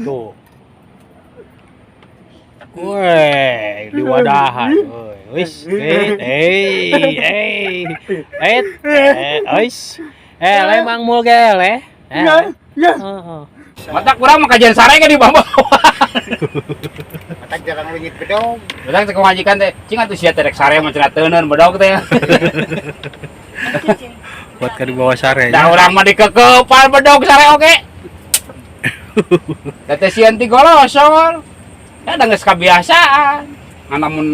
Itu. Weh, di wadahan. Euy, wis, eh, eh, eh, eh, eh, wis. Eh, lemang mul ge leh. Eh. Heeh. Matak urang mah kajian sare ge di bawah. Matak jarang leungit bedog. Matak teh majikan teh, cing atuh sia teh rek sare mah cenah teuneun bedog teh. Buat ke di bawah sare. Da urang mah dikekepan bedog sare oge. Da teh sieun ti golosor. Ya da geus kabiasaan. Ngan lamun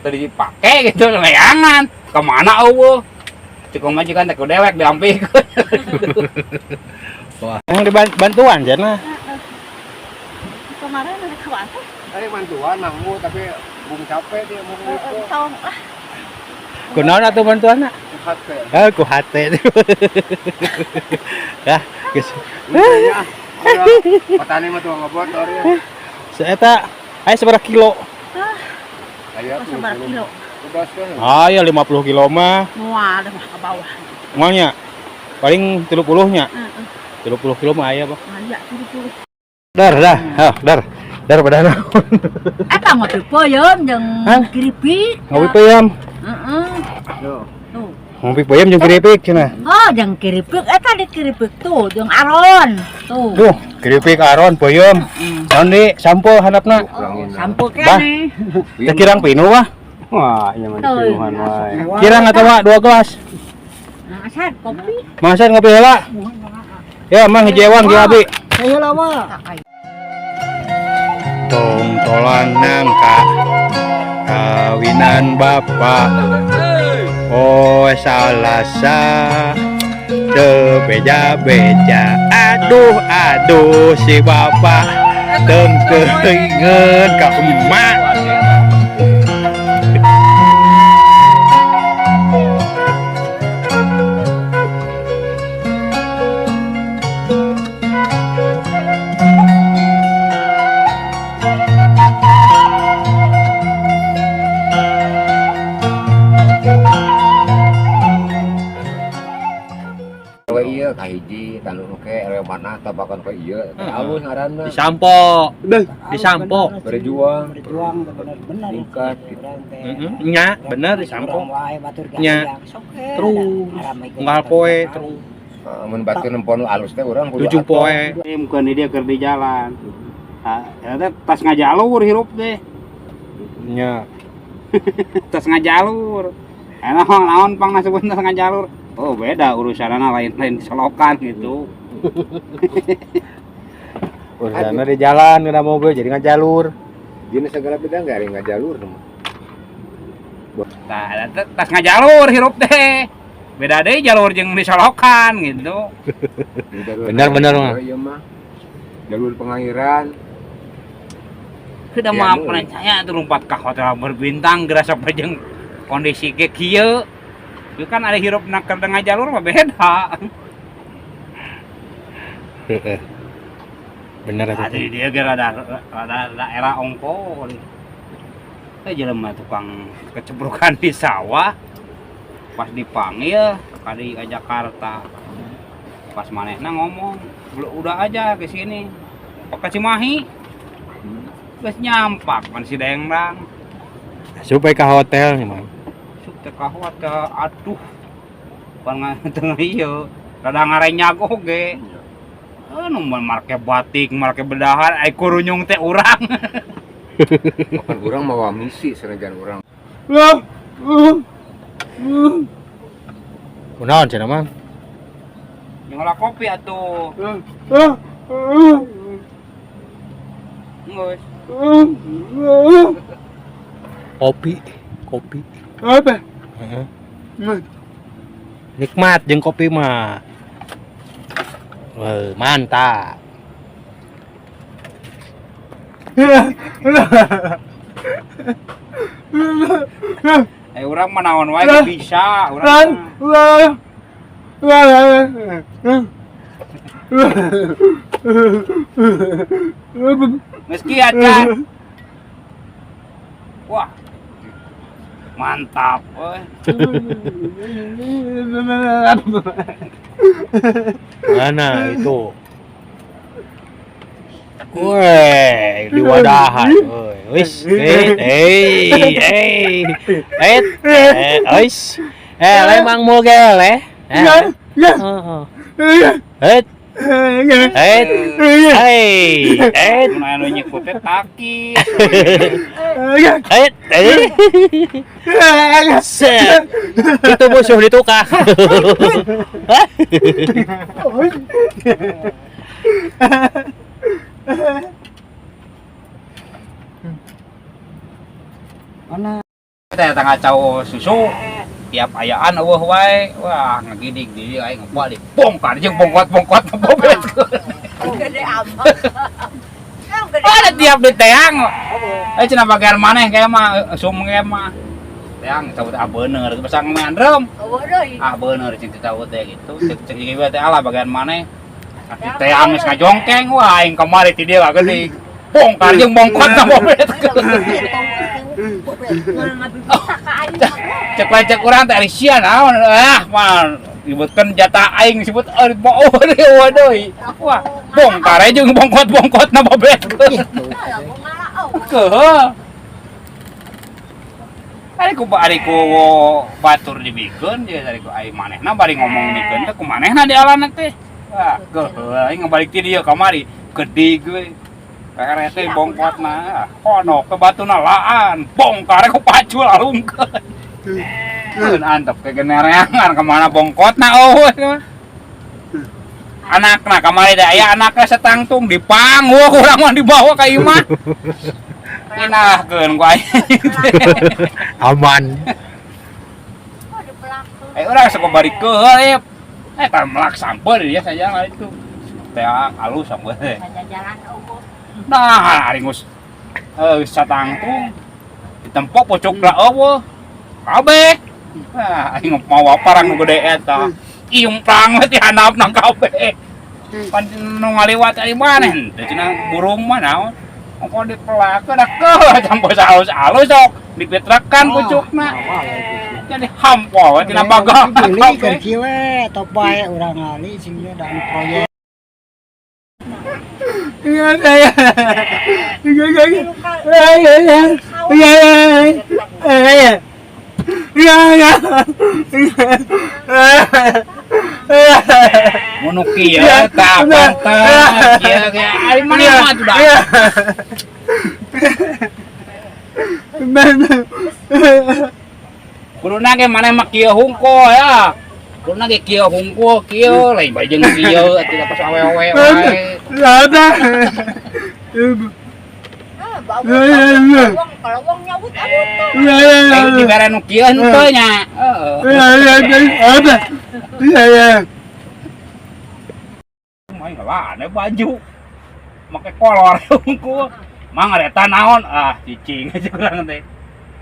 teu dipake gitu leangan, kemana eueuh. Cek majikan teh ku dewek diampikeun. Wah, yang dibantuan cenah. Kemarin ada kawan teh. Ayo bantuan nanggu tapi bung capek dia mau gitu. Tong ah. Kunaon atuh bantuanna? Hate. Eh, ku hate. Yah, geus. Iya. Petani mah tuh ngebot ya. Saeta aya sabaraha kilo? Aya Sabaraha kilo? Udah kan. Ah, ya 50 kilo mah. Moal mah ke bawah. Moalnya paling 30 nya. Heeh. 30 kilo mah aya, Bang. Aya 30. Dar, dah. Hah, dar. Dar pada naon? Eta ngopi peuyeum jeung Hah? keripik. Ngopi peuyeum. Heeh. Tuh. Ngopi peuyeum jeung keripik cenah. Oh, jeung keripik eta di keripik tuh jeung aron. Tuh. Duh, keripik aron peuyeum. Naon di sampo handapna? Oh, sampo Bah. keneh. Teh kirang pinu wah. Wah, ieu mah Tuh. dipinuhan wae. Kirang atawa 2 gelas. Nah, asal kopi. Mang Hasan ngopi heula. Ya, Mang hiji ewang jeung abi. Saya lawa. Tong tolan nangka kawinan bapak. Oh salasa teu beja-beja. Aduh aduh si bapak tengkeuingeun ka emak. RW ieu kahiji tanu oke RW mana tabakan ke ieu teh alus ngaranna. Disampo. Disampo. Berjuang, Berjuang bener-bener. Tingkat gitu. Heeh, nya bener disampo. Nya. Terus. Terus unggal poe terus. Mun batur nempon nu alus teh urang kudu 7 atuh. poe. Bukan dia keur di jalan. Ah, eta tas ngajalur hirup teh. Nya. Tas ngajalur. Enak naon pang nasibun tas ngajalur. Oh, beda urusanana lain-lain solokan gitu. Urusanna di jalan kena mobil jadi ngajalur. Dina segala bidang gak ada yang ngajalur mah. Tah, eta tas ngajalur hirup teh. Beda deui jalur jeung disolokan gitu. Bener, bener, mah. Iya mah. Jalur pengairan. Sudah Ya, mah nu. percaya tuh lompat ke hotel berbintang geura sok jeung kondisi ge kieu. Itu kan ada hirup nak keur tengah jalur mah beda. Heeh. Bener eta. Tadi dia ge rada rada daerah ongko. Teh jelema tukang kecebrukan di sawah. Pas dipanggil kali ke Jakarta. Pas manehna ngomong, "Udah aja ke sini." Ke Cimahi. Geus nyampak pan si Dengrang. Supaya ke hotel nih, Mang. Sup teh ka hotel, aduh. Pan tengah ieu, rada ngarenyag oge. Nu make batik, make bedahan, ai kurunyung teh urang. Makan urang mawa misi senajan urang. Kunaon cenah, Mang? Yang ngolah kopi atuh. Geus. Kopi, kopi. Apa? Heeh. Nikmat jeung kopi mah. Wah, mantap. Urang mah naon wae ge bisa, urang mah. Geus kieu acan. Wah. Mantap euy. Mana itu? Weh, diwadahan. Wis, eh, eh, eh, eh, eh, ois. Eh, lemang mogel eh. Eh. Heeh. Eh, eh, eh, eh, Mun anu nyikut teh taki. eh, eh. Set. Itu musuh di tukang. Teh ngacau susu tiap ayaan eueuh wae. Wah, ngagidig di dieu aing balik bongkar jeung bongkot-bongkot bobet. Gede amat. Gede. Ada tiap di teang. Eh cenah bagian maneh kayak mah sum ge mah. Teang cabut ah bener pasang mandrem. Eueuh deui. Ah bener cing cabut teh gitu. Cek cek ieu teh ala bagian maneh. Di teang geus ngajongkeng wah aing kamari ti dieu geuning. Bongkar jeung bongkot na bobet. Cek lain cek urang teh ari sia naon ah mah ributkeun jatah aing disebut euy boh deui deui. Wah, bongkar jeung bongkot-bongkot na bobet. Keuheuh. Ari ku ari ku batur dibikeun dia ari ku aing manehna bari ngomong bikeun teh ku manehna di alana teh. Wah, keuheuh aing ngabalik ti dieu kamari gede we. Karete bongkotna, kono ke batuna laan, bongkar ku pacul alungkeun. Keun antep ke genereangan kemana bongkotna eueuh. Anakna kamari da aya anakna setangtung dipangguh urang mah dibawa ka imah. Pinahkeun ku aing. Aman. Eh urang sok bari keuheul eh. Eh tah melak sampeun dia saja itu. Teh alus sampeun teh. Nah, ari geus satangtung ditempok pocok lah eueuh. Kabeh. Nah, aing mawa parang nu gede eta. Iung prang we ti handapna kabeh. Pan nu ngaliwat ari maneh henteu cenah burung mah naon. Ongko dipelakeun da keuh campur alus-alus sok dipitrekan pucukna. Jadi hampo we tina bagang. Beli keur kieu we top bae urang ngali sing dan proyek. Iya iya iya iya iya iya iya iya. Mun kieu tah pantes kieu ge ari maneh mah atuh da. Kuduna ge maneh mah kieu hungkul ya. Kuduna ge kieu hungkul kieu lain bae jeung kieu atuh da pas awewe wae. Kalau wong nyabut abut. Ayo dibere nu kieu henteu nya. Heeh. Iya. Main lah, ada baju. Make kolor hungkul. Mang eta naon? Ah, cicing aja urang teh.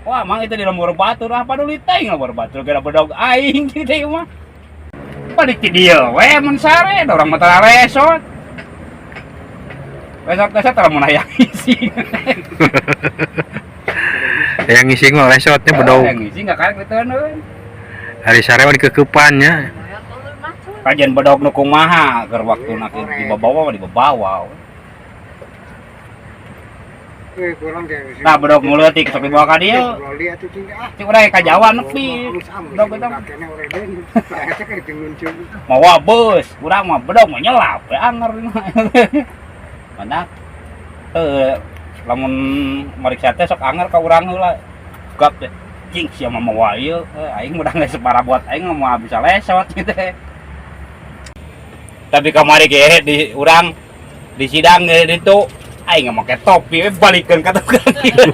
Wah, mang itu di lembur batur, ah paduli teh lembur batur gara bedog aing kitu mah. Balik ti dieu we mun sare, da urang mah tara resot. Besok-besok tara mun hayang ngising. Yang ngising mah resotnya bedog. Hayang ngising gak karek diteundeun. Hari sare mah dikekepan nya. Kajian bedog nu kumaha keur waktuna dibabawa mah dibabawa. Nah, bedog nu leutik sok dibawa ka dieu. Cik urang ka Jawa nepi. Bedog eta mawa beus, urang mah bedog mah nyelap we anger. Mandak lamun mariksa teh sok anger ka urang heula. Gap teh. Cing sia mah mawa ieu, aing udah geus buat aing mah bisa lesot gitu. Tapi kamari ge di urang di sidang ge ditu aing make topi we balikeun ka tukang ieu.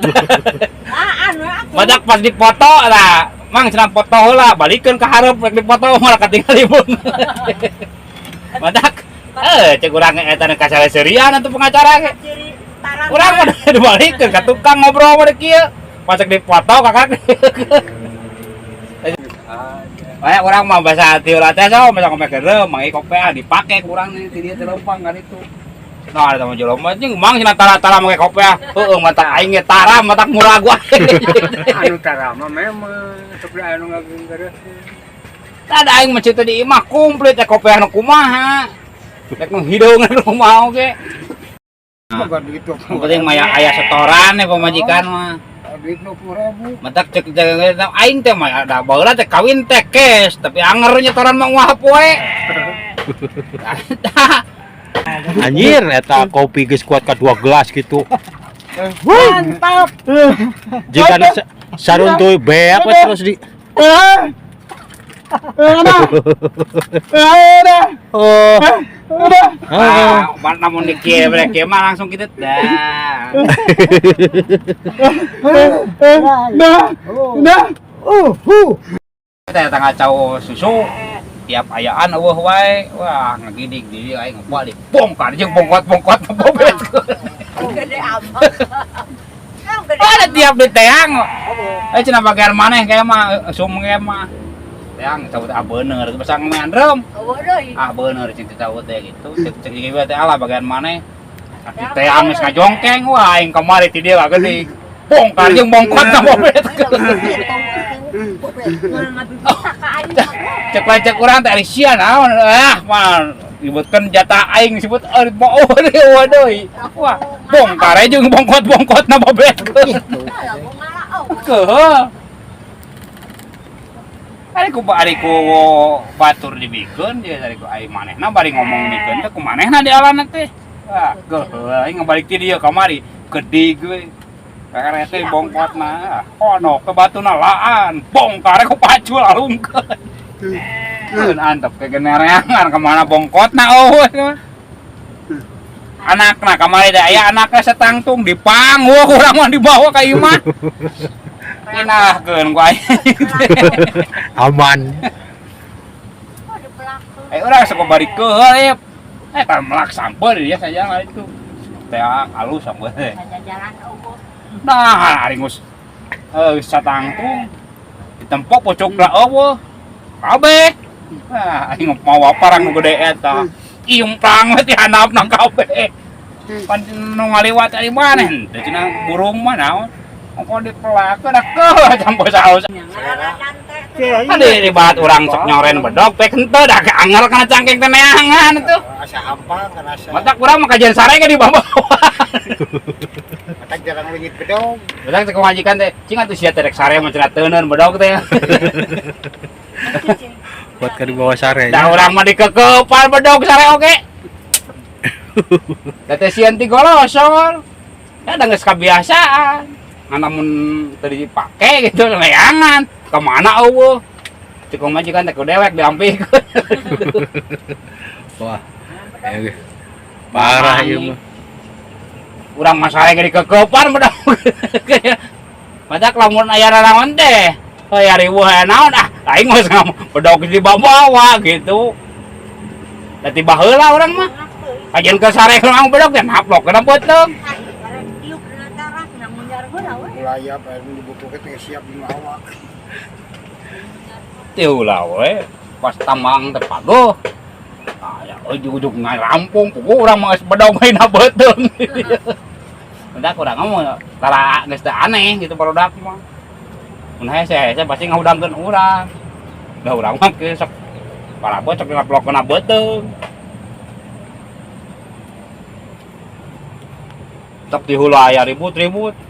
Madak pas dipoto lah, mang cenah foto heula balikeun ka hareup rek dipoto malah katingali pun. Madak cek urang eta nu kasaleseurian atuh pengacara ge. Urang mah dibalikeun ka tukang ngobrol mah kieu. Pas rek dipoto kakak. Banyak orang mah bahasa tiula teh so, masa ngomong gerem, mangi kopeah dipake kurang nih ti dieu teh leumpang kan itu. Nah, ada mah jelema jeung mang cenah tara-tara make kopeah. Heueuh mata aing ge tara mata murah gua. Anu tara mah memang sok anu ngageunggeureuh. Ada aing mah cerita di imah komplit teh kopeah nu kumaha. Rek nu hideung nu kumaha oge. Boga duit 20. Yang penting mah aya setoran nih pamajikan mah. Duit 20.000. Matak cek cek aing teh mah ada baheula teh kawin teh cash, tapi anger nyetoran mah uah poe. Anjir eta kopi geus kuat ka 2 gelas gitu. Mantap. Jika saruntuy beak we terus di Oh. Ah, namun di kieu kieu mah langsung kitu dah. Teh tanggal cau susu tiap ayaan eueuh wae. Wah, ngagidig di dieu aing balik bongkar jeung bongkot-bongkot bobet. Gede amat. Ada tiap di teang. Eh cenah bagian maneh kayak mah sum ge mah. Teang cau teh ah bener bisa ngemean rem. Ah bener cing cau teh gitu. Cek cek ieu teh ala bagian maneh. Di teang geus ngajongkeng wah aing kamari ti dieu geuning. Bongkar jeung bongkot na bobet. Cek lain cek urang teh ari sia naon ah mah ributkeun jatah aing disebut euy boh deui. Wah, bongkar jeung bongkot-bongkot na bobet. Keuheuh. Ari ku ari ku batur dibikeun dia ari ku aing manehna bari ngomong bikeun teh ku manehna di alana teh. Wah, keuheuh aing ngabalik ti dieu kamari gede gue. Karete bongkotna, kono ke batuna laan, bongkar ku pacul alungkeun. Keun antep ke genereangan kemana bongkotna eueuh. Anakna kamari da aya anakna setangtung dipangguh urang mah dibawa ka imah. Pinahkeun ku aing. Aman. Eh urang sok bari keuheul eh. Eh tah melak sampeun dia saja lah itu. Teh alus sampeun teh. Nah, ari geus satangtung ditempok pocok lah eueuh. Kabeh. Ah, aing mawa parang nu gede eta. Imprang we ti handapna kabeh. Pan nu ngaliwat ari maneh henteu cenah burung mah naon. Ongko dipelakeun da keuh campur saus. Ade di bahat urang sok nyoren bedog pek henteu da anger kana cangkeng teh neangan atuh. Asa hampang kana asa. Matak urang mah kajian sare ge dibawa. Matak jarang leungit bedog. Matak teh kumajikan teh cing atuh sia teh rek sare mah cenah teuneun bedog teh. Buat ka dibawa sare. Da urang mah dikekepan bedog sare oge. Da teh sieun ti golosor. Da geus kabiasaan. Namun teu dipake gitu leangan. Kemana eueuh? Cek pamajikan teh ku dewek diampikeun. Wah. Parah ieu mah. Urang mah sare ge dikekepan bedog. Matak lamun aya raraon teh, aya riweuh aya naon ah, aing mah bedog dibawa gitu. Da tiba heula urang mah. Kajian ke sare urang bedog teh naplok kana beuteung. Layap aya nu dibutuhkeun teh siap dimawa. Teu lah we, pas tambang teh pagoh. Aya ujug-ujug ngarampung puguh urang mah geus bedog we na beuteung. Udah kurang ngomong tara geus teu aneh gitu barudak mah. Mun hese-hese pasti ngahudangkeun urang. Da urang mah geus sok parabot sok ngaplok kana beuteung. Sok di heula aya ribut-ribut.